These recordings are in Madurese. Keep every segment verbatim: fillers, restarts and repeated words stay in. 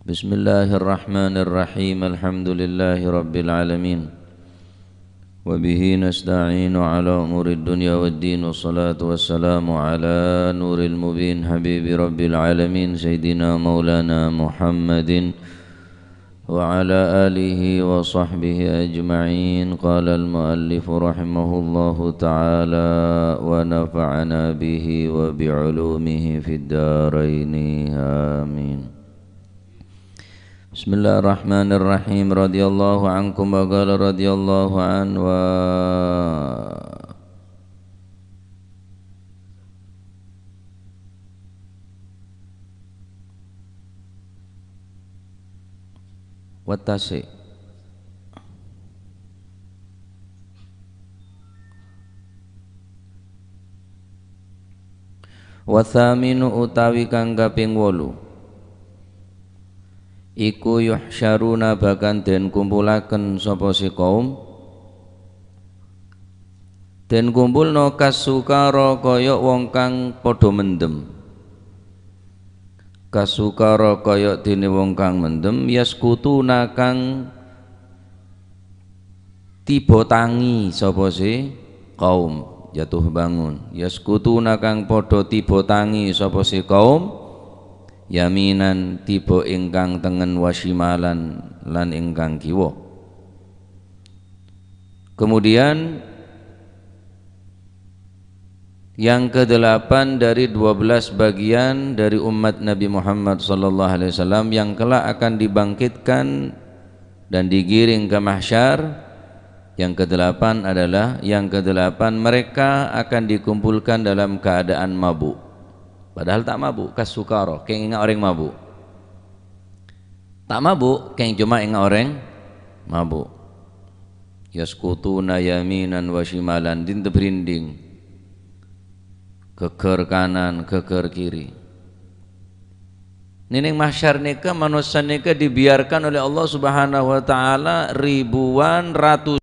بسم الله الرحمن الرحيم. الحمد لله رب العالمين. وبه نستعين على أمور الدنيا والدين. والصلاة والسلام على نور المبين حبيب رب العالمين سيدنا مولانا محمد وعلى آله وصحبه أجمعين. قال المؤلف رحمه الله تعالى ونفعنا به وبعلومه في الدارين. آمين. بسم الله الرحمن الرحيم. رضي الله عنكم وقال رضي الله عنه و والتاسع. Watsaminu utawi kang kaping wolu. Iku yuhsyaruna bhâkal den kumpulaken sapa sè kaum. Den kumpulno kas-sukara kaya wong kang padha mendem. Kas-sukara kaya dene wong kang mendem, yaskutuna kang tiba tangi sapa sè kaum, jatuh bangun. Yaskutuna kang padha tiba tangi sapa sè kaum, yaminan tiba ingkang tengen wa syimalan lan ingkang kiwa. Kemudian, yang kedelapan dari dua belas bagian dari umat Nabi Muhammad sallallahu alaihi wasallam yang kelak akan dibangkitkan dan digiring ke mahsyar. Yang kedelapan adalah, yang kedelapan, mereka akan dikumpulkan dalam keadaan mabuk. Padahal ta' mabuk, kas-sukara, kèng enga' orèng mabuk. Ta' mabuk, kèng coma enga' orèng mabuk. Yaskutuna yaminan wa shimalan, dinta berinding. Geger kanan, geger kiri. Nèng mahsyar nèka, manossa nèka dibiarkan oleh Allah Subhanahu wa Ta'ala ribuan, ratus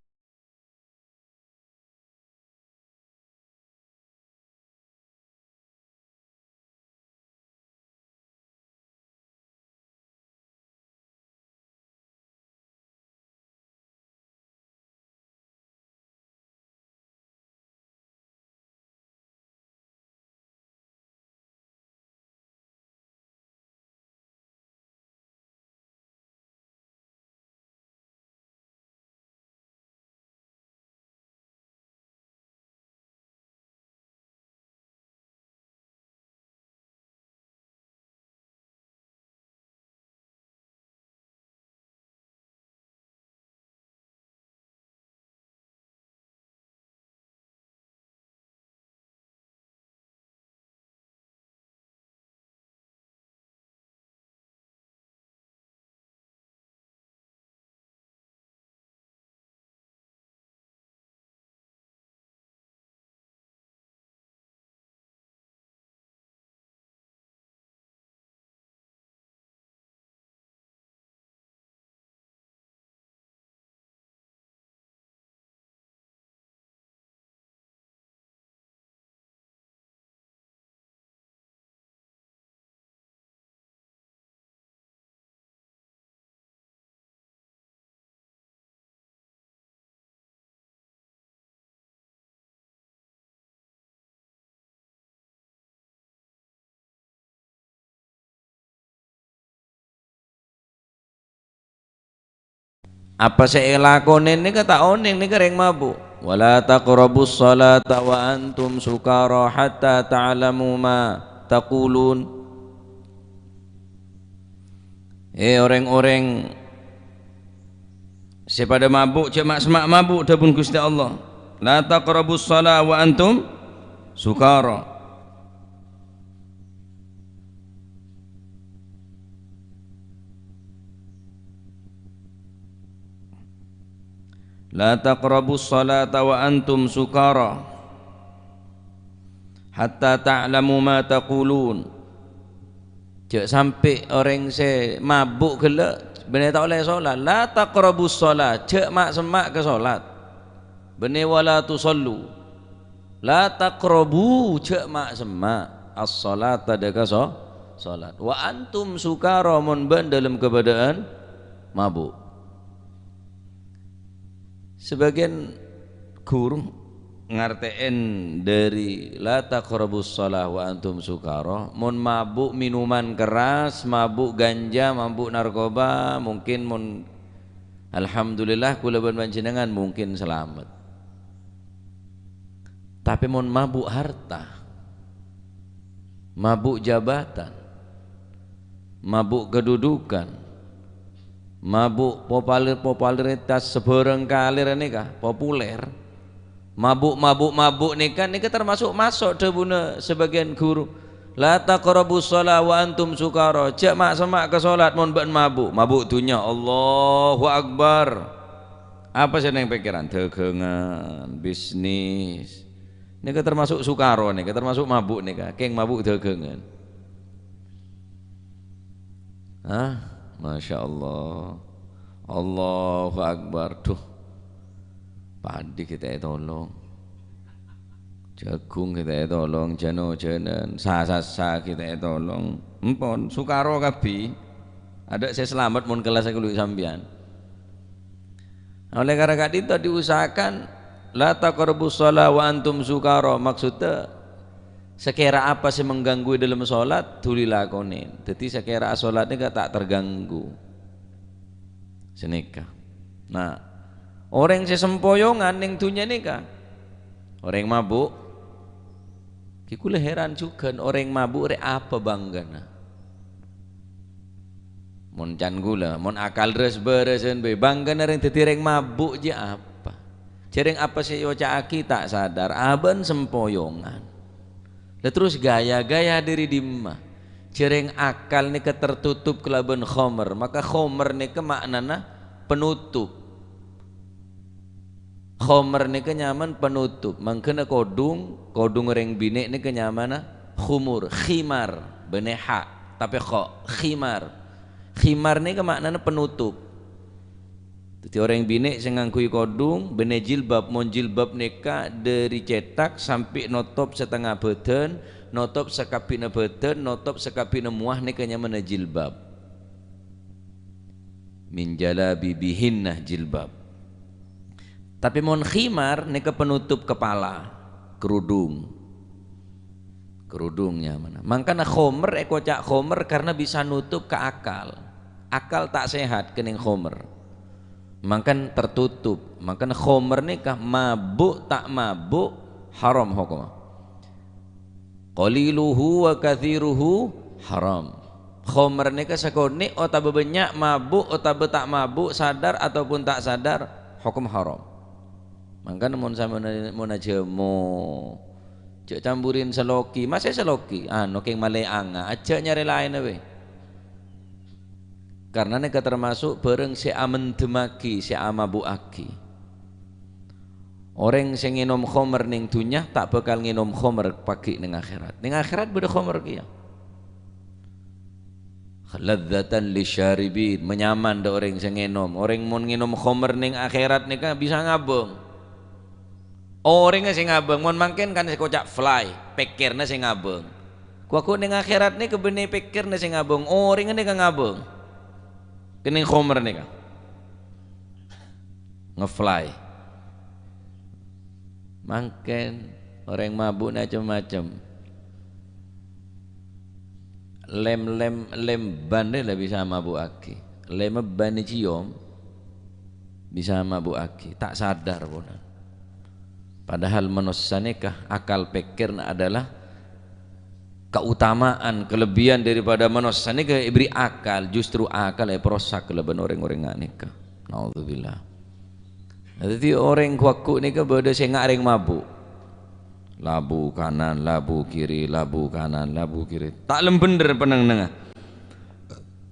Apa sè èlakonè nèka ta' onèng, nèka rèng mabuk. "Wa la taqrabus shalata wa antum sukara hatta ta'lamu ma taqulun." He, orèng-orèng sè padâ mabuk, jhâ' ma'-, semma' mabuk, dhâbuna Ghustè Allah. "La taqrabus shala wa antum sukara." "La taqrabus shalata wa antum sukara, hatta ta'lamu ma taqulun." Jhâ' sampè' orèng sè mabuk ghellâ' bânnè ta' ollè solat. "La taqrabus shalah," jhâ' ma'-, semma' ka solat. Bânnè "wa la tusallu." "La taqrabu," jhâ' ma'-, semma' as-shalata dâ' ka so-, salat. "Wa antum sukara," mon bâ'na dâlem kabâdâ'ân mabu'. Sabâgiyân ghuru ngartè'è dâri "La taqrabus shalah wa antum sukara," mon mabu' minuman keras, mabu' ganja, mabu' narkoba, mungkin mon, alhamdulillah, kaulâ bân panjhennengngan mungkin salamet. Tapè mon mabu' harta, mabu' jabatan, mabu' kedudukan, mabu' popal-, popularitas sabârâng kalè rènèka, populer, mabu'-mabu'-mabu' nèka, nèka termasuk maso' dhâbuna sabâgiyân ghuru, "La taqrabus shalah wa antum sukara," jhâ' ma'-, semma' ka salat mon bâ'na mabu', mabu' dhunnya, Allahu Akbar. Apa sè neng pèkkèran? Dhâghângan, bisnis. Nèka termasuk sukara nèka, termasuk mabu' nèka, kèng mabu' dhâghângan. Hah? Masya Allah. Allahu Akbar. Duh. Padhi kita ètolong. Jhâghung kita ètolong, jhân-ojhânan, sa-sassa kita ètolong. Empon, sukara kabbhi. Adâ' sè salamet mon kellas kaulâ sampèyan. Oleh karena ka'dinto diusahakan, "La taqrabus shalah wa antum sukara." Maksudnya, sakèra apa sè mengganggu è dâlem salat, dhuli lakonè. Dhâddhi, sakèra salat nèka ta' terganggu. Sanèka. Nah, orèng sè sempoyongan neng dhunnya nèka, orèng mabu', ghi kaulâ heran jhughân, orèng mabu' rè apa bânggana? Mon can kaulâ, mon akal rès-bârâsân bhâi, bânggana rèng dhâddhi rèng mabu' jiyâ apa? Jhârèng apa sè èoca'aghi ta' sadar, abâ'na sempoyongan. Lah terros ghâjâ-ghâjâ dâri dimma? Jhârèng akal nèka tertutup kalabân khomer, maka khomer nèka ma'nana penutup. Khomer nèka nyamana penutup. Mangkana kodhung, kodhung orèng binè' nèka nyamana khumur, khimar, bânnè ha, tapè kho, khimar. Khimar nèka ma'nana penutup. Dhâddhi orèng binè' sè ngangghuy kodhung, bânnè jilbab, mon jilbab nèka dâri cètak sampè' notop satengnga bhâdhân, notop sakabbhina bhâdhân, notop sakabbhina mowa nèka nyamana jilbab. Min jalabibihinna jilbab. Tapè mon khimar nèka penutup kepala, kerudung. Kerudung nyamana. Mangkana khomer èkoca' khomer karena bisa nutup ka akal. Akal ta' sehat kènèng khomer. Mangkana tertutup. Mangkana khomer nèka mabu' ta' mabu' haram hokomma. Qaliluhu wa katsiruhu haram. Khomer nèka sakonè' otabâ bânnya', mabu' otabâ ta' mabu', sadar ataupun ta' sadar, hokom haram. Mangkana mon sampèyan mon ajhâmo, jhâ' camburin saloki, masè saloki, ano kèng malè anga, ajjhâ' nyarè laènna bhâi. Karna nèka termasuk bhârâng sè amendemmaghi, sè amabu'aghi. Orèng sè ngènom khomer neng dhunnya ta' bhâkal ngènom khomer pagghi' neng akhèrat. Neng akhèrat bâdâ khomer kèya. Ladzatan lisyaribin, menyaman dâ' orèng sè ngènom. Orèng mon ngènom khomer neng akhèrat nèka bisa ngabâng. Orèngnga sè ngabâng, mon mangkèn kan sè koca' fly, pèkkèrra sè ngabâng. Ghu-lagghu neng akhèrat nèka bânnè pèkkèrra sè ngabâng, orèngnga nèka ngabâng. Kènèng khomer nèka. Nge-fly. Mangkèn orèng mabu' nè cem-macem. Lem-lem, lem ban rè la bisa mabu'aghi. Lem ban èciom bisa mabu'aghi. Ta' sadar ponan. Padahal manossa nèka akal pèkkèrra adalah keutamaan, kelebihan daripada manossa nèka èbherri' akal, justru akal èparosak kalabân orèng-orèng nga' nèka. Naudzubillah. Dhâddhi orèng ghu-lagghu nèka bâdâ sè nga' rèng mabu'. Labu kanan, labu kiri, labu kanan, labu kiri. Ta' lem bhendher pennengnganna.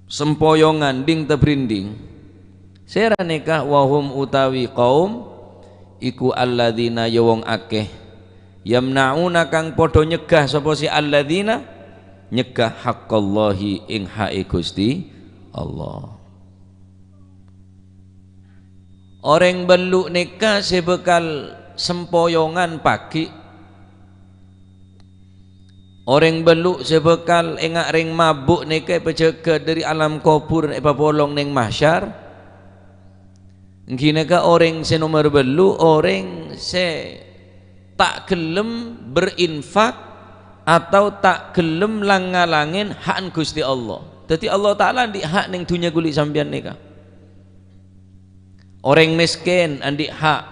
Sempoyongan, ding-tabrinding. Sèra nèka wahum utawi kaum iku alladzina ya wong akèh. Yamna'una kang padha nyegah sapa sè alladzina nyegah haqqallahi ing haè Gusti Allah. Orèng bâllu' nèka sè bhâkal sempoyongan pagghi'. Orèng bâllu' sè bhâkal ènga' rèng mabuk nèka èpajâgâ dhâri alam kobhur èpapolong neng mahsyar. Ènggi nèka orèng sè nomer bâllu', orèng sè ta' ghellem berinfak atau ta' ghellem lang-ngalangèn ha'na Ghustè Allah. Dhâddhi Allah Ta'ala andi' ha' neng dhunnya ghuli sampèyan nèka. Orèng mèskèn andi' ha',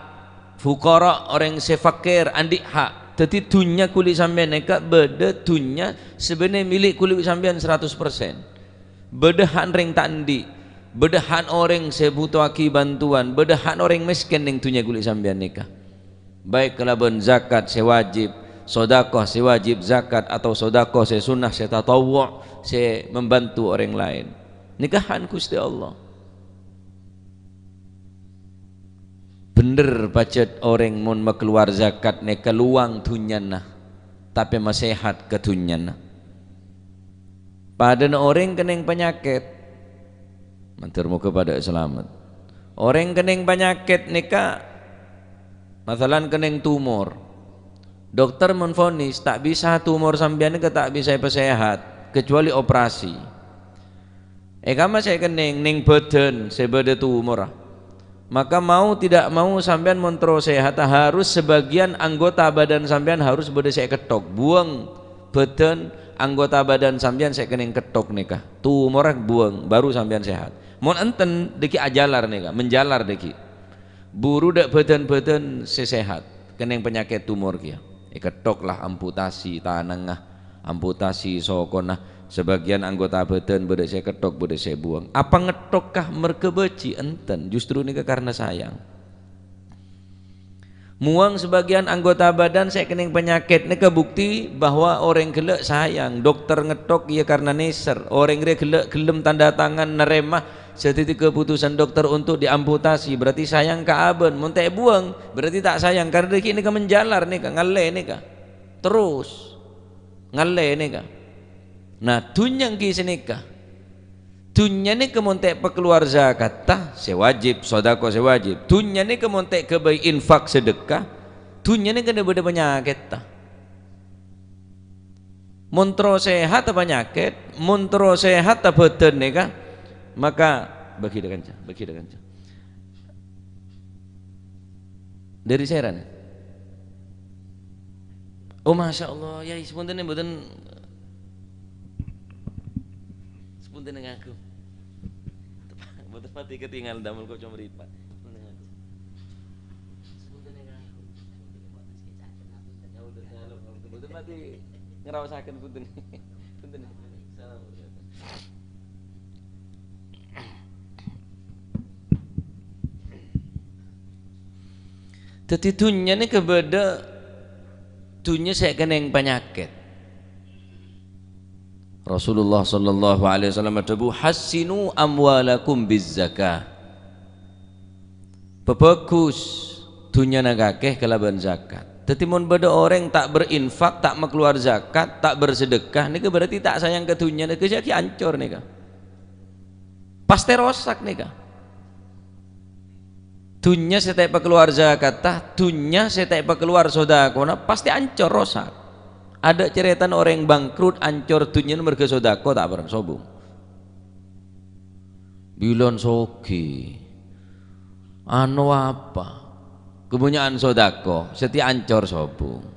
fuqara, orèng sè fakèr andi' ha'. Dhâddhi dhunnya ghuli sampèyan nèka bâdâ dhunnya sè bânnè milik ghuli sampèyan saratos persen. Bâdâ ha'na rèng ta' andi', bâdâ ha'na orèng sè bhutoaghi bhântowan, bâdâ ha'na orèng mèskèn neng dhunnya ghuli sampèyan nèka. Baik kalabân zakat sè wajib, sodakoh sè wajib zakat, atau sodakoh sè sunnah, sè tatawwu', sè membantu orèng laèn. Nèka ha'na Ghustè Allah. Bhendher pajhât orèng mon makalowar zakat nèka lowang dhunnyana, tapè masèhat ka dhunnyana. Padâna orèng kennèng panyakèt. Mandhâr moghâ padâ salamet. Orèng kennèng panyakèt nèka, masalan kennèng tumor. Dokter menvonis, "Ta' bisa, tumor sampèyan nèka ta' bisa èpasèhat, kecuali operasi." È kamma sè kennèng, neng bhâdhân sè bâdâ tumorra. Maka mau tidak mau sampèyan mon terro sehat, harus sebagian anggota badan sampèyan harus bâdâ sè èkettok. Buwâng bhâdhân anggota badan sampèyan sè kennèng kettok nèka. Tumorra buwâng, baru sampèyan sehat. Mon enten, dhâggi' ajalar nèka, menjalar dhâggi'. Buru dâ' bhâdhân-bhâdhân sè sehat, kennèng panyakèt tumor kèya. Èkettok la amputasi tanangnga, amputasi sokona, sabâgiyân anggota bhâdhân bâdâ sè èkettok, bâdâ sè buwâng. Apa ngettok ka merghâ bâji'? Enten, justru nèka karna sayang. Muwâng sabâgiyân anggota badan sè kennèng panyakèt nèka bukti bahwa orèng ghellâ' sayang. Dokter ngettok iyâ karna nèser. Orèng rè ghellâ' ghellem tanda tangan narèma sè dhâddhi keputusan dokter untuk diamputasi, berarti sayang ka abâ'na. Mon ta' èbuwâng, berarti ta' sayang. Karna dhâggi' nèka menjalar nèka, ngallè nèka. Terros. Ngallè nèka. Nah, dhunnya ènggi sanèka. Dhunnya nèka mon ta' èpakalowar zakatta, sè wajib, sodakoh sè wajib. Dhunnya nèka mon ta' èghâbây infak sedekah, dhunnya nèka bâdâ panyakètta. Mon terro sehatta panyakèt, mon terro sehatta bhâdhân nèka, maka bâgi dâ' kanca, bâgi dâ' kanca. Dâri Serang. Oh, masya Allah, Yai, sepunten mboten, sepunten ngaku. Mboten pati ketingal damel kocok mripate. Sepunten ngaku. Mboten pati ngraosaken punten. Punten. Salam. Dhâddhi, dhunnya nèka bâdâ dhunnya sè kennèng panyakèt. Rasulullah sallallahu alaihi wasallam adhâbu, "Hassinu amwalakum biz zakah." Pabhâghus dhunnyana kakè kalabân zakat. Dhâddhi, mon bâdâ orèng ta' berinfak, ta' makalowar zakat, ta' bersedekah, nèka berarti ta' sayang ka dhunnyana, kèya ghi' ancor nèka. Pastè rosak nèka. Dhunnya sè ta' èpakalowar zakatta, dhunnya sè ta' èpakalowar sodakona, pastè ancor, rosak. Adâ' carètana orèng bangkrut, ancor dhunnyana merghâ sodako, ta' parèng sobung. Bilân soghi. Ano apa? Kabânnya'an sodako, satèya ancor sobung.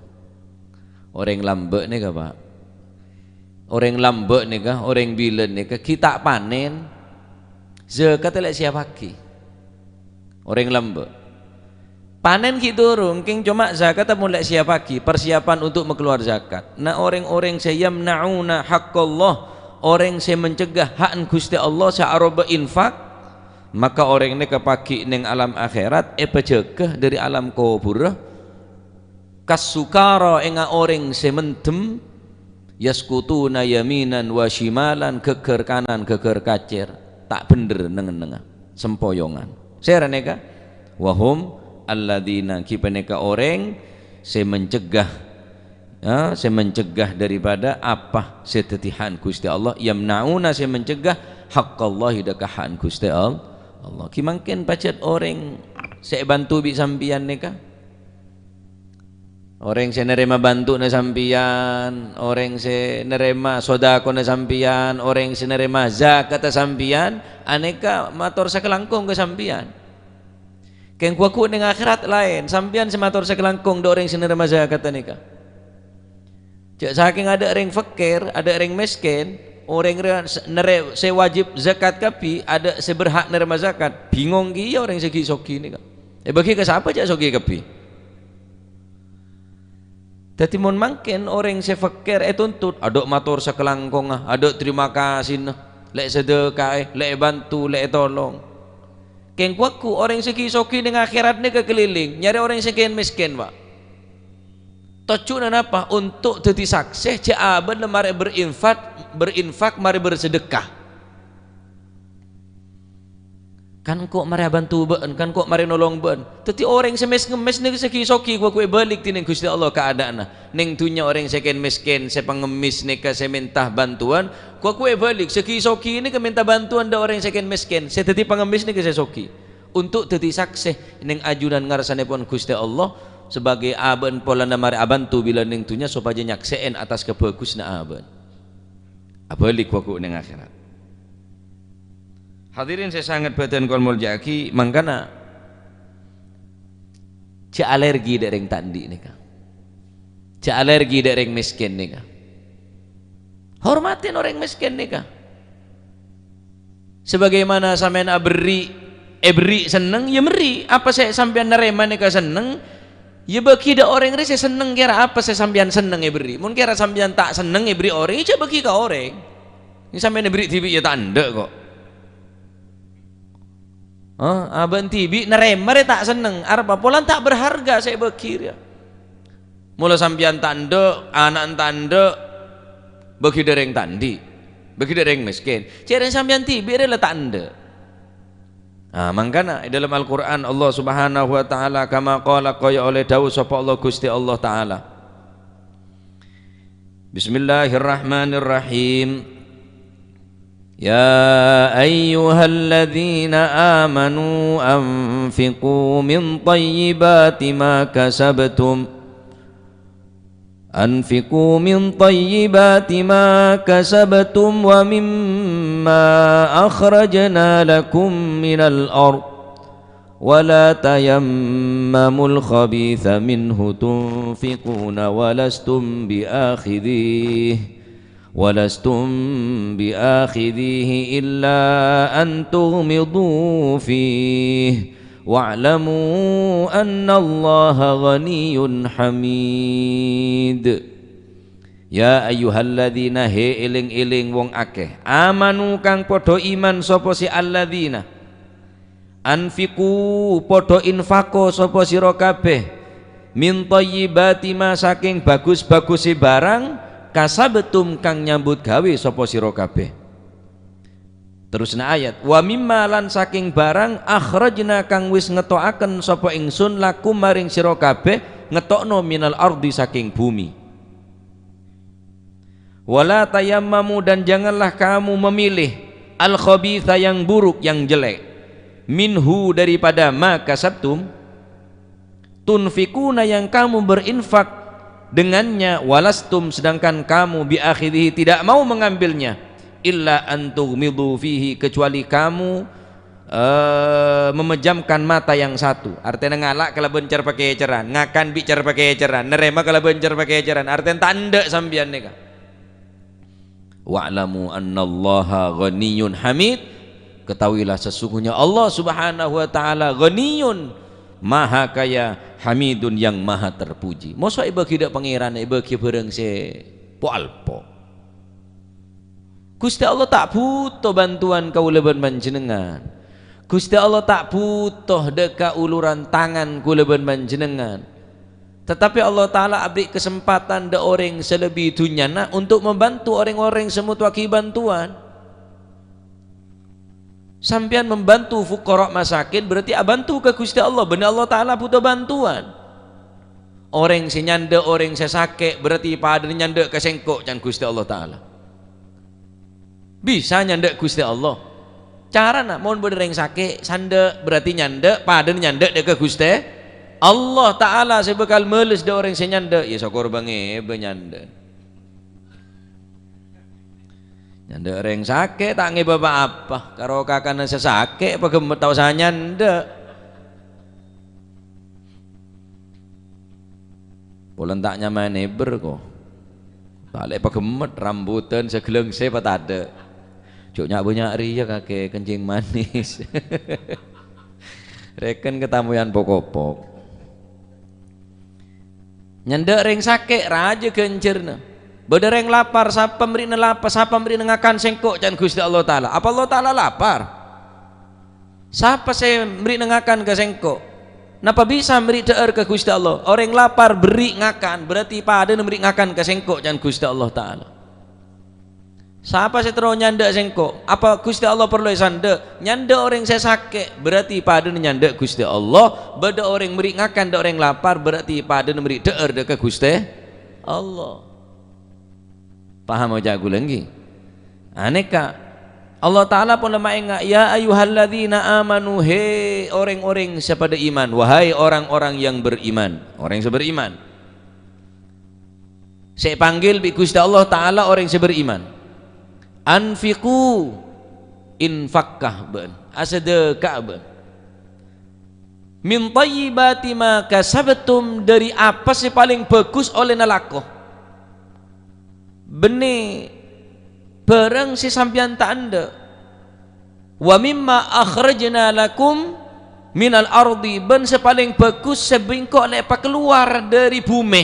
Orèng lambâ' nèka, Pak. Orèng lambâ' nèka, orèng bilân nèka, ghi' ta' panèn, zakat lè' siyappaghi. Orèng lambâ'. Panèn ghi' durung, kèng coma zakat ampon lè' siyappaghi, persiapan untuk makalowar zakat. Nah, orèng-orèng sè yamna'una haqqallah, orèng sè mencegah ha'na Ghustè Allah sè aropa infak, maka orèng nèka paghi' neng alam akhèrat èpajâgâ dâri alam kobhurra. Kas-sukara, ènga' orèng sè mendem, yaskutuna yaminan wa shimalan, ghâgghâr kanan, ghâgghâr kacèr, ta' bhendher neng-ennengnga, sempoyongan. Sèra nèka? Wa hum alladzina, ghi' panèka orèng sè mencegah, ya, sè mencegah daripada apa sè dhâddhi hak Ghustè Allah, yamna'una, sè mencegah haqqallahi, dâ' ka hak Ghustè All-, Allah. Ghi' mangkèn pajhât orèng sè èbhânto bi' sampèyan nèka, Orèng sè narèma bhântona sampèyan, orèng sè narèma sodakona sampèyan, orèng sè narèma zakatta sampèyan, anèka mator sakalangkong ka sampèyan. Kèng ghu-lagghu neng akhèrat laèn, sampèyan sè mator sakalangkong dâ' orèng sè narèma zakat nèka. Jhâ' sakèng adâ' rèng fakir, adâ' rèng mèskèn, orèng rè-, nerè-, sè wajib zakat kabbhi, adâ' sè berhak narèma zakat, bingong kèya orèng sè ghi' soghi nèka. Èbâghi ka sapa jhâ' soghi kabbhi? Dhâddhi mon mangkèn orèng sè fakir ètuntut, adâ' mator sakalangkongnga, adâ' terima kasina, lè' sadhâkaè, lè' èbhânto, lè' ètolong. Kèng ghu-lagghu orèng sè ghi' soghi neng akhèrat nèka kalèlèng nyarè orèng sè kèn-mèskèn, Pak. Tojjhuna napa? Untuk dhâddhi saksè jhâ' abâ'na marè berinfak, berinfak, marè bersedekah. Kan engko' marè abhânto bâ'na, kan engko' marè nolong bâ'na. Dhâddhi orèng sè mès-ngemmès nèka sè ghi' soghi ghu-lagghu èbâlik dhinèng Ghustè Allah kaadâ'ânna. Neng dhunnya orèng sè kèn-mèskèn, sè pangemmès nèka sè mènta bhântowan, ghu-lagghu èbâlik, sè ghi' soghi nèka mènta bhântowan dâ' orèng sè kèn-mèskèn, sè dhâddhi pangemmès nèka sè soghi. Untuk dhâddhi saksè neng ajunan ngarsanèpon Ghustè Allah, sabâgâi abâ'na polana marè abhânto bilâ neng dhunnya sopajâ nyaksè'è attas kabhâghusânna abâ'na. Abâlik ghu-lagghu neng akhèrat. Hadirin sè sanget bhâdhân kaulâ molja'aghi, mangkana jhâ' alergi dâ' rèng ta' andi' nèka. Jhâ' alergi dâ' rèng mèskèn nèka. Hormatè orèng mèskèn nèka. Sabâgâimana sampèyan aberri', èberri' senneng, ya merri'. Apa sè sampèyan narèma nèka senneng, ya bâgi dâ' orèng rè sè senneng kèra apa sè sampèyan senneng èberri'. Mon kèra sampèyan ta' senneng èberri' orèng, ya jhâ' bâgi ka orèng. Sampèyan èberri' dhibi' ya ta' endâ' kok. Hah? Abâ'na dhibi' narèma rè ta' senneng, arapa polana ta' berharga sè èbâgi rèya. Mola sampèyan ta' endâ', ana'na ta' endâ', bâgi dâ' rèng ta' andi', bâgi dâ' rèng mèskèn. Cè' rèng sampèyan dhibi' rè la ta' endâ'. Ah, mangkana è dâlem Al-Qur'an Allah Subhanahu wa Ta'ala kama qala, kaya olè dâwuh sapa Allah Ghustè Allah Ta'ala. Bismillahirrahmanirrahim. يا أيها الذين آمنوا أنفقوا من طيبات ما كسبتم، أنفقوا من طيبات ما كسبتم ومما أخرجنا لكم من الأرض، ولا تيمموا الخبيث منه تنفقون ولستم بآخذيه، ولستم بآخذيه إلا أن تغمضوا فيه، واعلموا أن الله غني حميد. Ya ayyuhalladzina, he, èlèng-èlèng wong akè, amanu, kang padha iman sapa sè alladzina, anfiqu, padha infako sapa sira kabèh, min thayyibati ma, sakèng bagus-bagusè barang, kasabtum, kang nyambut gawè sapa sira kabèh. Terusna ayat, "Wa mimma, lan sakèng barang, akhrajna, kang wis ngeto'aken sapa Ingsun, lakum, maring sira kabèh, ngeto'no, minal ardi, sakèng bhumè. Wala tayammamu, dan janganlah kamu memilih, al-khabitha, yang buruk, yang jelek, minhu, daripada ma kasabtum, tunfikuna, yang kamu berinfak dengannya, walastum, sedangkan kamu, biakhidhihi, tidak mau mengambilnya, illa an tughmidu fihi, kecuali kamu, eh, memejamkan mata yang satu." Artèna ngala' kalabân car-pakècaran, ngakan bi' car-pakècaran, narèma kalabân car-pakècaran, artèna ta' endâ' sampèyan nèka. "Wa'lamu annallaha ghaniyyun hamid." Ketahuilah, sesungguhnya Allah Subhanahu wa Ta'ala ghaniyyun, maha kaya, hamidun, yang maha terpuji. Mosok èbâgi dâ' Pangèran, èbâgi bârâng sè po-alpo. Ghustè Allah ta' bhuto bhântowan kaulâ bân panjhennengngan. Ghustè Allah ta' bhuto dâ' kauluran tangan kaulâ bân panjhennengngan. Tetapi Allah Ta'ala aberri' kasempadhân dâ' orèng sè lebbi dhunnyana untuk membantu rèng-orèng sè motowaghi bhântowan. Sampèyan membantu fuqara masakin berarti abhânto ka Ghustè Allah, bânnè Allah Ta'ala bhuto bhântowan. Orèng sè nyandhâ' orèng sè sakè' berarti padâna nyandhâ' ka sèngko', can Ghustè Allah Ta'ala. Bisa nyandhâ' Ghustè Allah. Carana, mon bâdâ rèng sakè', sandhâ', berarti nyandhâ', padâna nyandhâ' dâ' ka Ghustè Allah Ta'ala sè bhâkal males dâ' orèng sè nyandhâ', ya sokor bângèbâ nyandhâ'. Nyandhâ' orèng sakè' ta' ngèbâ pa-apa, karo kakana sè sakè' paghemmet ta' osa nyandhâ'. Polana ta' nyaman nèbâr, ko. Talè paghemmet, rambutan, saghellângsè patadâ'. Jhâ' nya'-bânnya' rèya kakè kencing manis. Rèken katamoyan pokopok. Nyandhâ' rèng sakè', rajâ ghânjhârna. Bâdâ rèng lapar, "Sapa mèrè'na lapa-, sapa mèrè'na ngakan sèngko'?" ca'na Ghustè Allah Ta'ala. Apa Allah Ta'ala lapar? "Sapa sè mèrè'na ngakan ka sèngko'?" Napa bisa mèrè' dhâ'âr ka Ghustè Allah? Orèng lapar bherri' ngakan, berarti padâna mèrè' ngakan ka sèngko', ca'na Ghustè Allah Ta'ala. Sapa sè terro nyandhâ' sèngko'? Apa Ghustè Allah parlo èsandhâ'? Nyandhâ' orèng sè sakè', berarti padâna nyandhâ' Ghustè Allah. Bâdâ orèng mèrè' ngakan dâ' orèng lapar, berarti padâna mèrè' dhâ'âr dâ' ka Ghustè Allah. Paham oca' kaulâ, ènggi? Anèka, Allah Ta'ala pon la maènga', "Ya ayyuhalladzina amanu, he orèng-orèng sè padâ iman, wahai orang-orang yang beriman." Orèng sè beriman. Sè èpanggil bi' Ghustè Allah Ta'ala orèng sè beriman. "Anfiqu," infakka bâ'na, asadhâka'a bâ'na. "Min thayyibati ma kasabtum," dâri apa sè palèng bhâghus ollèna lako. Bânnè bhârâng sè sampèyan ta' endâ'. "Wa mimma akhrajna lakum minal ardi," bân sè palèng bhâghus sè bi' engko' la èpakalowar dâri bhumè,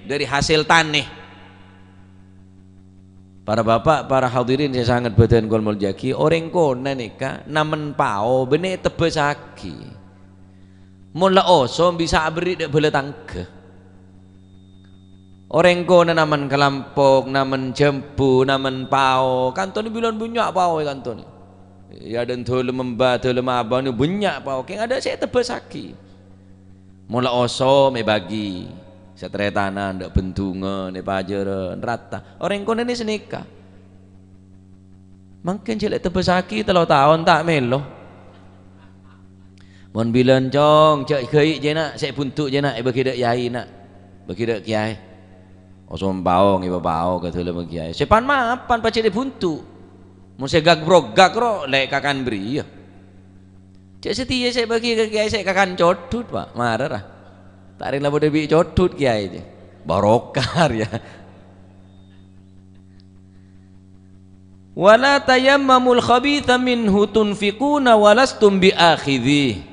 dâri hasèl tanè. Para bapa', para hadirin sè sanget bâdân kaulâ molja'aghi, orèng konè nèka namen pao bânnè ètebbhâssaghi. Mon la osom bisa aberri' dâ' bhâlâ tangghâ. Orèng konè namen kalampok, namen jhâmbhu, namen pao, kantonè bilân bânnya' pao è kantonè. È adâ'na dâlem emba, dâlem abâ' nè bânnya' pao, kèng adâ' sè ètebbhâssaghi. Mon la osom èbâgi, sataretanan, dâ' bendungan, è pajhârân, rata. Orèng konè nè sanèka. Mangkèn jhâ' la ètebbhâssaghi tello taon ta' mèlo. Mon bilân, Cong, jhâ' ghâi' jiyâ, na', sè bhundu' jiyâ, na', èbâgi dâ' kèyaè, na'. Bâgi dâ' kèyaè. Osom pao, ngèbâ pao ka dâlemma kèyaè. Sè pan-mapan pajhât èbhundu'. Mon sè gag-brogag ro, la èkakan bâriyâ. Jhâ' satèya sè èbâgi ka kèyaè sè èkakan codhut, Pa'. Mara, ra. Ta' rèng la padâ bi' codhut kèyaè, jhâ'. Barokah, yâ. "Wa la tayammamul khabitha minhu tunfiquna wa lastum bi'akhidhi."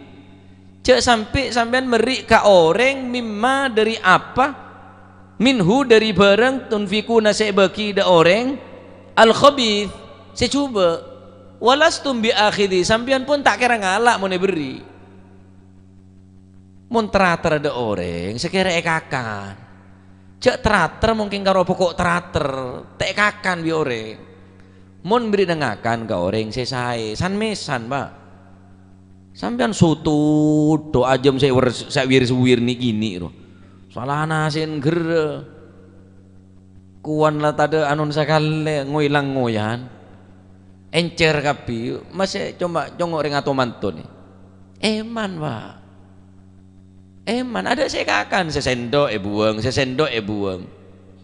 Jhâ' sampè' sampèyan mèrri' ka orèng mimma dâri apa, minhu dâri bhârâng tunfiquna sè èbâgi dâ' orèng, al-khabith sè jhubâ', wa lastum bi'akhidhi, sampèyan pon ta' kèra ngala' mon èbèrri'. Mon ter-ater dâ' orèng, sakèra èkakan. Jhâ' ter-ater mongkèn karo poko' ter-ater, ta' èkakan bi' orèng. Mon bherri'na ngakan ka orèng sè saè, san-mèsan, Pa'. Sampèyan sotut, dâ' ajâm sè wer-, sè wir-suwir nè'-kènè' ro. Salana sè gherrâ. Kowan la tadâ' anon sakalè, ngoy-langoyan. Èncèr kabbhi, masè coma congo' rèng ato-manto nè. Èman, Pa'. Èman, adâ' sè èkakan, sè sèndok èbuwâng, sè sèndok èbuwâng.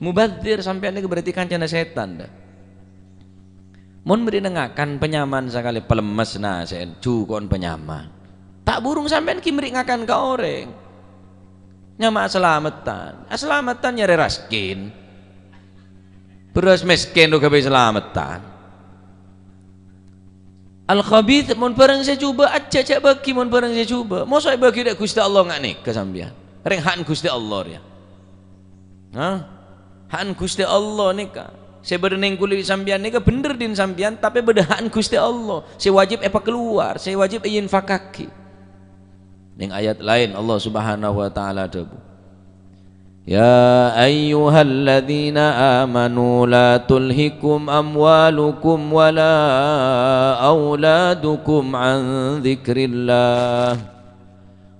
Mubazir sampèyan nèko berarti kancana sètan, dâ. Mon bherri'na ngakan panyaman sakalè, palemmes nasè'en, juko'en panyaman. Ta' burung sampèyan ghi' mèrri' ngakan ka orèng. Nyama asalameddhân. Asalameddhân nyarè raskin. Bherrâs mèskèn rowa ghâbây salameddhân. Al-khabith, mon bhârâng sè jhubâ', ajjhâ' jhâ' bâgi mon bhârâng sè jhubâ'. Mosok èbâgi dâ' Ghustè Allah nga' nèka sampèyan. Rèng ha'an Ghustè Allah rèya. Hah? Ha'an Ghustè Allah nèka. Sè bâdâ nèng kulâ bi' sampèyan nèka bhendher dhin sampèyan, tapè bâdâ ha'an Ghustè Allah. Sè wajib èpakalowar, sè wajib èinfakaghi. Nèng ayat laèn Allah Subhanahu wa Ta'ala adhâbu, "Ya ayyuhalladzina amanu la tulhikum amwalukum wala auladukum an dzikrillah.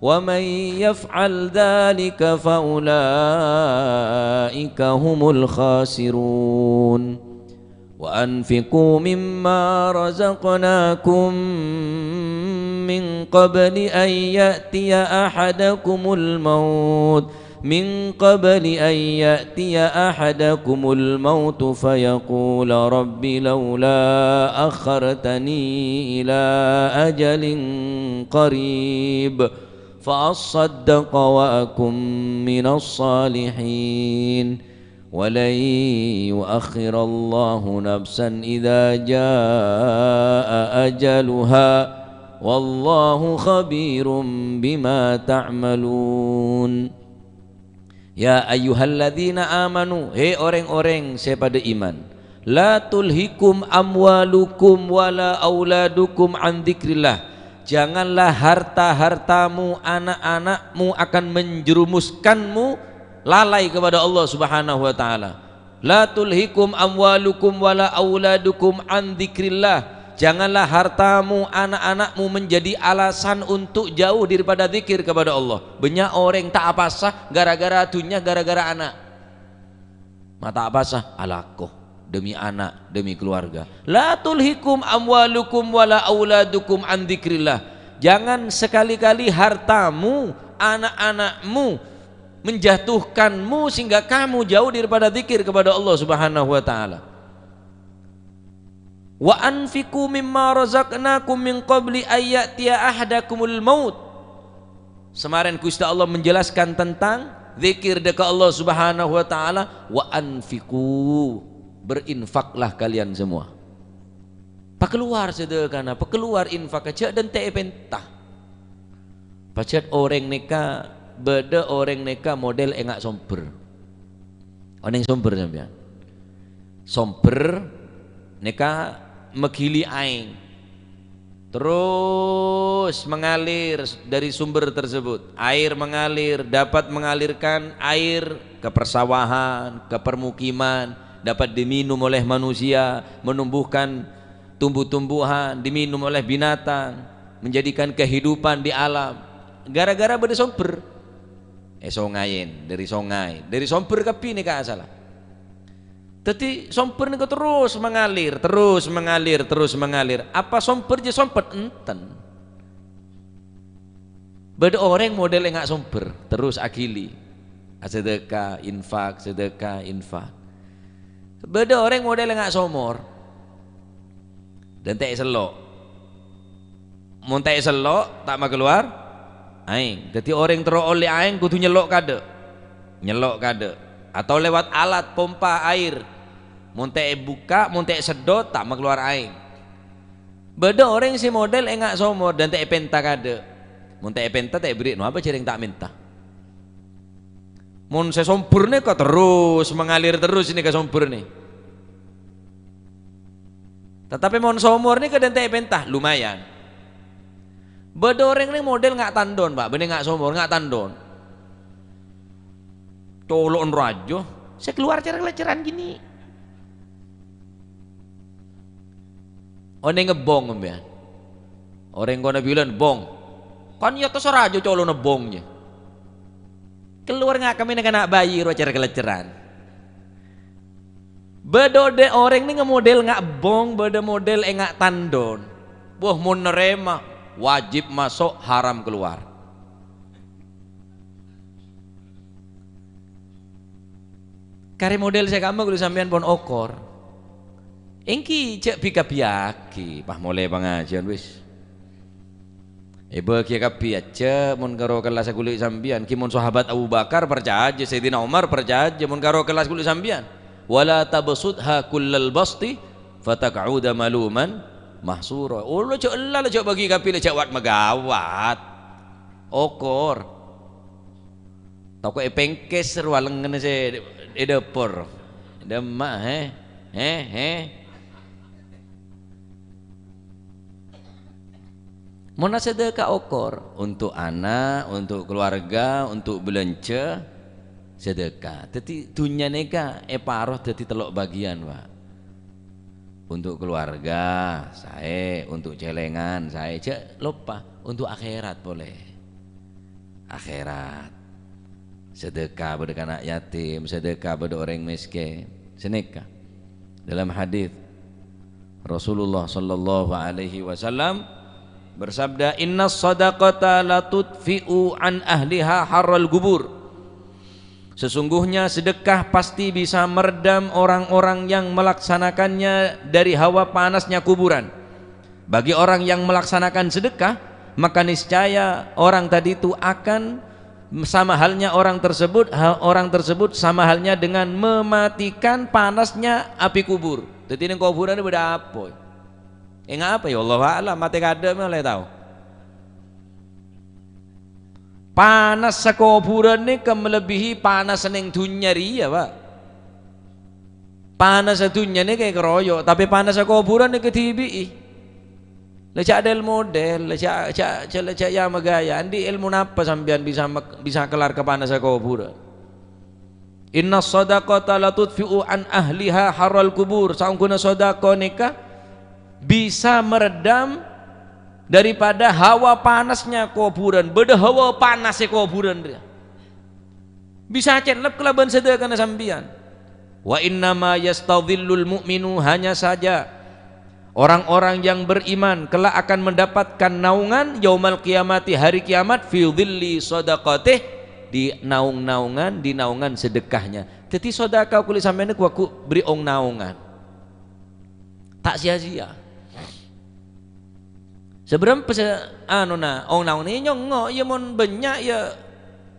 Wa may yaf'al dzalika fa ulaika humul khasirun. Wa anfiqu mimma razaqnakum من قبل أن يأتي أحدكم الموت، من قبل أن يأتي أحدكم الموت فيقول رب لولا أخرتني إلى أجل قريب فأصدق وأكن من الصالحين. ولن يؤخر الله نفسا إذا جاء أجلها، والله خبير بما تعملون. Ya ayyuhalladzina amanu, he orèng-orèng sè padâ iman, la tulhikum amwalukum wala auladukum an dzikrillah. Janganlah harta-hartamu, anak-anakmu akan menjerumuskanmu lalai kepada Allah Subhanahu wa Ta'ala. La tulhikum amwalukum wala auladukum an dzikrillah. Janganlah hartamu, anak-anakmu menjadi alasan untuk jauh daripada zikir kepada Allah. Bânnya' orèng ta' apowasa gara-gara dhunnya, gara-gara ana'. Ma' ta' apowasa, alako, demi ana', demi keluarga. La tulhikum amwalukum wala auladukum an dzikrillah. Jangan sekali-kali hartamu, anak-anakmu menjatuhkanmu sehingga kamu jauh daripada zikir kepada Allah Subhanahu wa Ta'ala. Wa anfiqu mimma razaqnakum min qabli an ya'tiya ahadakumul maut. Samarèn Ghustè Allah menjelaskan tentang zikir dâ' ka Allah Subhanahu wa Ta'ala, "Wa anfiqu," berinfaklah kalian semua. Pakalowar sedekana, pakalowar infak, jhâ' dântè'è pènta. Pajhât orèng nèka, bâdâ orèng nèka model enga' sombher. Onèng sombher sampèyan? Sombher nèka magili aèng. Terus mengalir dari sumber tersebut. Air mengalir, dapat mengalirkan air ke persawahan, ke permukiman, dapat diminum oleh manusia, menumbuhkan tumbuh-tumbuhan, diminum oleh binatang, menjadikan kehidupan di alam. Gara-gara bâdâ sombher. È songayèn, dâri songay, dâri sombher kabbhi nèka asalla. Dâddhi, sombher nèko terros mangalir, terros mangalir, terros mangalir. Apa sombher jhâ' sompet? Enten. Bâdâ orèng model enga' sombher, terros aghili. Asedekah, infak, sedekah, infak. Bâdâ orèng model enga' somor. Dântè'è sello'. Mon ta' èsello', ta' makalowar aèng. Dâddhi orèng terro ollè aèng kodhu nyello' kadâ'. Nyello' kadâ'. Atau lewat alat pompa air. Mon ta' èbukka', mon ta' èseddhot, ta' makalowar aèng. Bâdâ orèng sè model enga' somor, dântè'è pènta kadâ'. Mon ta' èpènta, ta' èberri', no apa jhâreng ta' mènta? Mon sè sombher nèka terros mangalir terros nèka sombher nè. Tatapè mon somor nèka dântè'è pènta, lumayan. Bâdâ orèng nè model nga' tandon, Pak, bânnè nga' somor, nga' tandon. Colo'en rajâ, sè kalowar cèr-kalèccèran gini. Onèng ebbong sampèyan. Orèng kona bilân ebbong. Kan èyattosa rajâ colo'na ebbong, yâ. Kalowar nga' kamèna kana' bayi rowa cèr-kalèccèran. Bâdâ dâ' orèng nè model nga' ebbong, bâdâ model enga' tandon. Wah, mon narèma, wajib maso', haram kalowar. Karè model sè kamma ghulâ sampèyan pon okor. Èngghi jhâ' bi-kabbiyâghi, pas molè pangajiyân wis. Èbâghiyâ kabbhi ajâ, mon karo kellas ghulâ sampèyan, ghi mon sahabat Abu Bakar parcajâ, Sayyidina Umar parcajâ, mon karo kellas ghulâ sampèyan. "Wa la tabsutha kullal basti, fataq'uda maluman mahsura." Oh, la jhâ' ella, la jhâ' bâghi kabbhi, la jhâ' wat-maghâwât. Okor. Tako' èpèngkès rowa lengngenna sè è dâpor. Dâmma, hè? Hè, hè? Mon asedekah okor, untuk ana', untuk keluarga, untuk belanja, sedekah. Dâddhi, dhunnya nèka èparo dâddhi tello' bâgiyân, Pak. Untuk keluarga, saè. Untuk cèlèngan, saè. Jhâ' loppa, untuk akhèrat polè. Akhèrat. Sedekah bâdâ kana' yatim, sedekah bâdâ orèng mèskèn. Sanèka. Dalam hadis Rasulullah sallallahu alaihi wasallam, Bersabda, "Inna sadaqata la tudfi'u an ahliha harral kubur." Sesungguhnya sedekah pasti bisa meredam orang-orang yang melaksanakannya dari hawa panasnya kuburan. Bagi orang yang melaksanakan sedekah, maka niscaya orang tadi itu akan sama halnya orang tersebut, ha-, orang tersebut sama halnya dengan mematikan panasnya api kubur. Jadi, neng kuburan ini beda apa? Enga' apa ya? Allahu a'lam, mate kadhâ' me' olle tao. Panas sakoburan nèka malebbhi panas neng dhunnya rèya, Pak. Panas dhunnya nèka èkaroyo', tapè panas sakoburan nèka dhibi'i. La jhâ' del-model, la jhâ', jhâ', jhâ', la jhâ' ya magaya. Andi' èlmo napa sampèyan bisa mek-, bisa kellar ka panas sakoburan? "Inna sadaqata la tudfi'u an ahliha harral kubur." Saongghuna sodako nèka bisa meredam daripada hawa panasnya kuburan. Bâdâ hawa panas è kuburan rèya. Bisa cellep kalabân sedekana sampèyan. "Wa innama yastadhillul mu'minu," hanya saja orang-orang yang beriman kelak akan mendapatkan naungan yaumal qiyamati, hari kiamat, "fi dhilli sadaqatih," di naung-naungan, di naungan sedekahnya. Dhâddhi, sodako kulâ sampèyan nèko ghu bâri' ong-naongan. Ta' sia-sia. Sabârâmpa se-, anona, ong-naongan nyongngo', ya mon bânnya', ya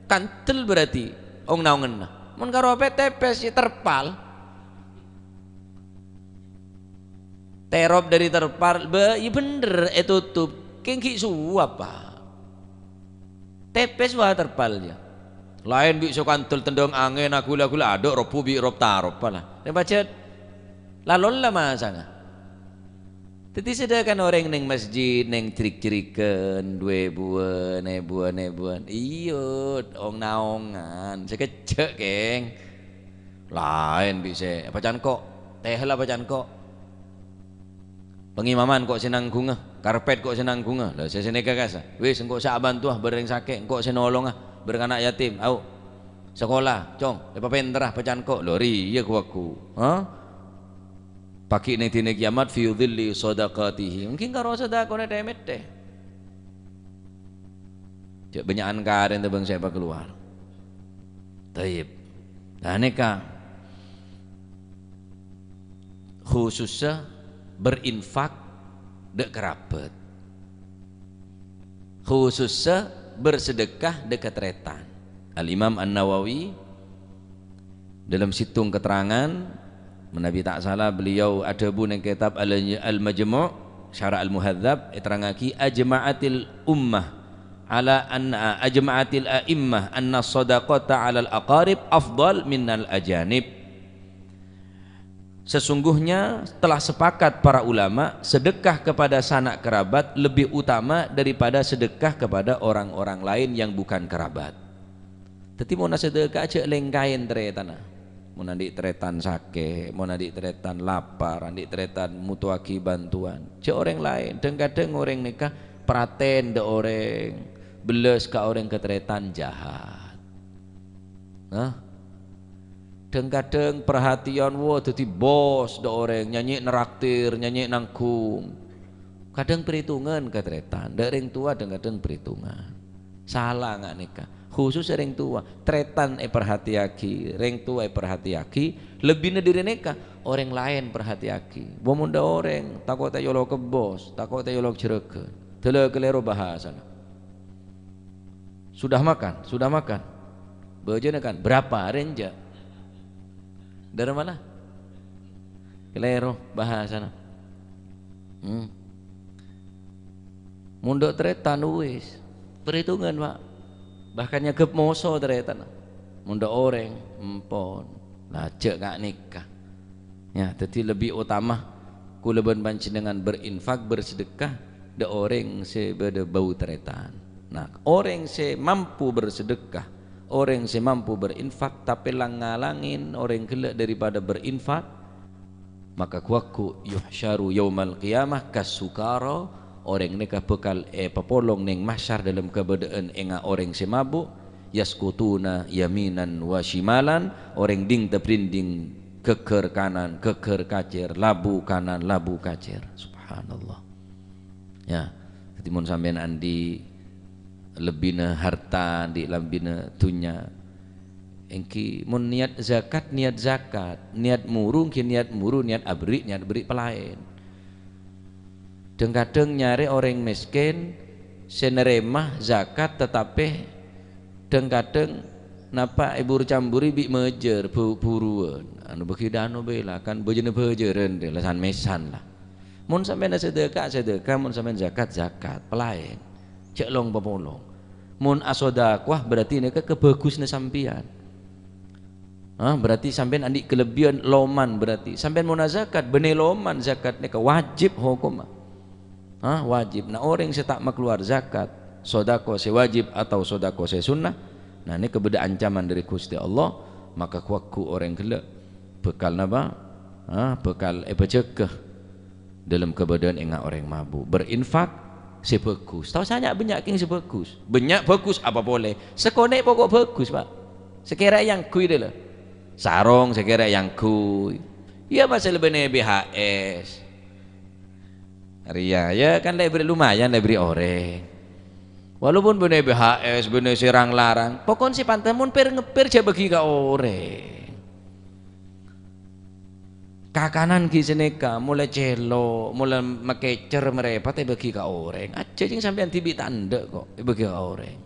kandel berarti ong-naonganna. Mon karo pet-, tepes, ya terpal. Terop dari terpal, bâ-, ya bhender, ètotop. Kèng ghi' sowap, Pak. Tepes wa terpal, ya. Laèn bi' sè kandel tendhâng angèn, agul-agul adâ' robbhu bi' rob-tarobba la. Rèng pajhât la lolla masanga. Dhâddhi, sedangkan orèng neng masjid, neng jhrik-jhrighân, duwâ èbuwân, èbuwân, èbuwân. Iyâ, ong-naongan. Sakejjhâ', kèng. Laèn bi' sè apa cangko'? Tehel apa cangko'? Pangimaman ko' sè nangghungnga, karpet ko' sè nangghungnga. La, sè, sè nèka kasa. Wis, engko' sè abhântowa bâreng sakè', engko' sè nolonga bâreng ana' yatim. Au. Sakola, cong, èpapènterra apa cangko'. Lho, rèya ghu-, ghu-, ha? Paghi' neng dinna kiamat, "fi dhilli sadaqatihi." Mungkin karo sodakona tè-mèttè. Jhâ' bânnya'an karèn tè bângsa èpakalowar. Thayyib. Nah, nèka khusussa berinfak dâ' karabat. Khusussa bersedekah dâ' katarètan. Al-Imam An-Nawawi dalam sèttong keterangan, manabi ta' sala, beliau adhâbu neng kitab Al-, Al-Majmu', Syarah Al-Muhadzab, èterrangaghi, "Ajma'atil ummah ala anna, ajma'atil a'immah anna sadaqata 'alal aqarib afdal minnal ajanib." Sesungguhnya telah sepakat para ulama, sedekah kepada sanak kerabat lebih utama daripada sedekah kepada orang-orang lain yang bukan kerabat. Dhâddhi, mon asadhâka, jhâ' lèngkaè tarètanna. Mon andi' tarètan sakè', mon andi' tarètan lapar, andi' tarètan motowaghi bhântowan, jhâ' orèng laèn. Dhâng-kadhâng orèng nèka parhatèn dâ' orèng, bellas ka orèng katarètan, jahat. Hah? Dhâng-kadhâng parhatèyan, wah, dhâddhi bos dâ' orèng, nyanyè' neraktir, nyanyè' nangghung. Kadhâng parètongan ka tarètan, dâ' rèng towa dhâng-kadhâng parètongan. Sala nga' nèka. Khusus rèng towa, tarètan èparhatèyaghi, rèng towa èparhatèyaghi, lebbina dâri nèka, orèng laèn parhatèyaghi. Bâ mon dâ' orèng, tako' ta' èolok ka bos, tako' ta' èolok jhârâghân. Dâlâ kalèro bhâsana. "Sudah makan? Sudah makan?" Bâjâna kan, "Berapa?" Rènja. Dârâ mala? Kalèro bhâsana. Hmm. Mon dâ' tarètan, wis. Parètongan, Pak. Bahkan nyagep moso tarètan. Mon dâ' orèng, empon. La jhâ' nga' nèka. Ya, dhâddhi lebbi otama kaulâ bân panjhennengngan berinfak, bersedekah, dâ' orèng sè bâdâ bâu tarètan. Nah, orèng sè mampu bersedekah, orèng sè mampu berinfak, tapè lang-ngalangèn orèng ghellâ' daripada berinfak, maka ghu-lagghu yuhsyaru yaumal qiyamah kas-sukara, orèng nèka bhâkal èpapolong neng mahsyar dâlem kabâdâ'ân ènga' orèng sè mabu', yaskutuna yaminan wa shimalan, orèng dhing-tabrindhing, ghâgghâr kanan, ghâgghâr kacèr, labu kanan, labu kacèr. Subhanallah. Ya. Dhâddhi mon sampèyan andi' lebbina harta, andi' lebbina dhunnya, èngghi mon niat zakat, niat zakat, niat muru, èngghi niat muru, niat aberri', niat aberri' palaèn. Dhâng-kadhâng nyarè orèng mèskèn sè narèma zakat, tatapè dhâng-kadhâng napa èbur-camburi bi' majâr, bu-, buruwân. Anu bâgi dâ' anu bhâi la, kan bâjâna bâjârân, la san-mèsan la. Mon sampèyan sedekah, sedekah, mon sampèyan zakat, zakat, palaèn. Jhâ' long-papolong. Mon asodakowah berarti nèka kabhâghusânna sampèyan. Ah, berarti sampèyan andi' kalebbiyân loman berarti. Sampèyan mon azakat, bânnè loman zakat nèka wajib hokomma. Ah, wajib. Nah, orèng sè ta' makalowar zakat, sodako sè wajib atau sodako sè sunnah, nah, nèka bâdâ ancaman dâri Ghustè Allah, maka ghu-lagghu orèng ghellâ' bhâkal napa? Ah, bhâkal èpajâgâ dâlem kabâdâ'ân enga' orèng mabu'. Berinfak sè bhâghus. Tao sè nya'-bânnya' kèng sè bhâghus. Bânnya' bhâghus apa polè? Sakonè' poko' bhâghus, Pak. Sakèra èangghuy dâ' la. Sarong sakèra èangghuy. Iyâ, pas la bânnè B H S. Rèya, ya kan la èberri' lumayan, la èberri' orèng. Walaupun bânnè B H S, bânnè sè rang-larang, pokon sè pantes mon per-ngeper jhâ' bâgi ka orèng. Kakanan ghi' sanèka, molaè cèlo', molaè makècèr, marèpat èbâgi ka orèng. Ajhâ' jhâng sampèyan dhibi' ta' endâ' kok, èbâgi ka orèng.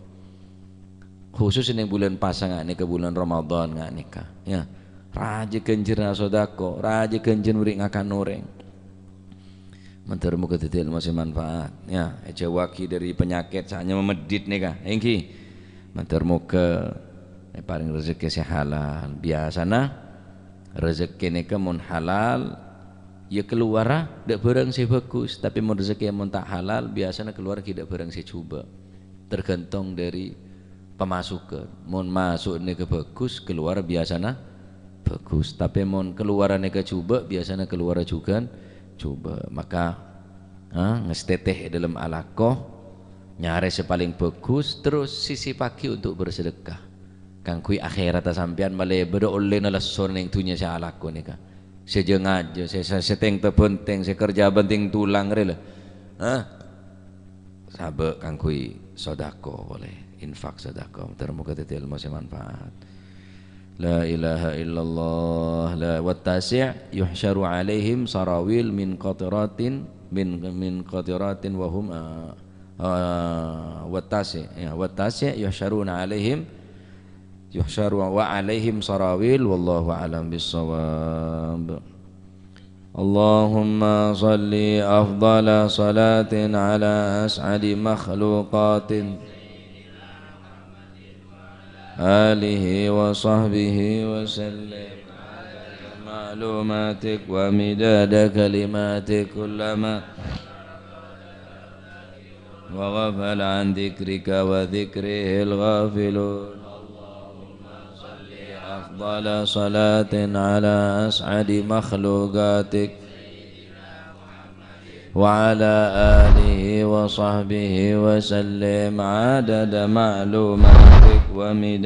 Khusus neng bulân pasa nga' nèka, bulân Ramadan nga' nèka. Ya. Rajâ ghânjhârânna sodako, rajâ ghânjhârân bâri' ngakan orèng. Mandhâr moghâ dhâddhi èlmo sè manfaat. Ya, èjhâuwaghi dâri panyakèt sè anyama meddhit nèka. Èngghi. Mandhâr moghâ èparèng rejhekkè sè halal. Biyasana rejhekkè nèka mon halal, ya kalowara dâ' bhârâng sè bhâghus. Tapè mon rejhekkè mon ta' halal, biyasana kalowar ghi' dâ' bhârâng sè jhubâ'. Tergantung dâri pemasukan. Mon masuk nèka bhâghus, kalowar biyasana bhâghus. Tapè mon kalowaran nèka jhubâ', biyasana kalowara jhughân jhubâ'. Maka, ha, ngastètè è dâlem alako, nyarè sè palèng bhâghus, terros sisipaghi untuk bersedekah. Kaangghuy akhèratta sampèyan malè bâdâ ollèna lesso neng dhunnya sè alako nèka. Sè jâ-ngajâ, sè, sè, sè tèng-tabântèng, sè kerja bhântèng tulang rè la. Ha? Sabâ' kaangghuy sodako polè, infak sodako. Mandhâr moghâ dhâddhi èlmo sè manfaat. La ilaha illallah. La, wattasi' yuhsyaru alaihim sarawil min qatiratin, min, min qatiratin wa hum, ah, ah, wattasi', ya, wattasi' yuhsyaruna alaihim, yuhsyaru wa alaihim sarawil, wallahu a'lam bissawab. اللهم صل أفضل صلاة على أسعد مخلوقاتك، آله وصحبه وسلم. معلوماتك ومداد كلماتك، كلما وغفل عن ذكرك وذكره الغافلون. اللهم صل أفضل صلاة على أسعد مخلوقاتك وعلى آله وصحبه وسلم عدد معلوماتك ومداد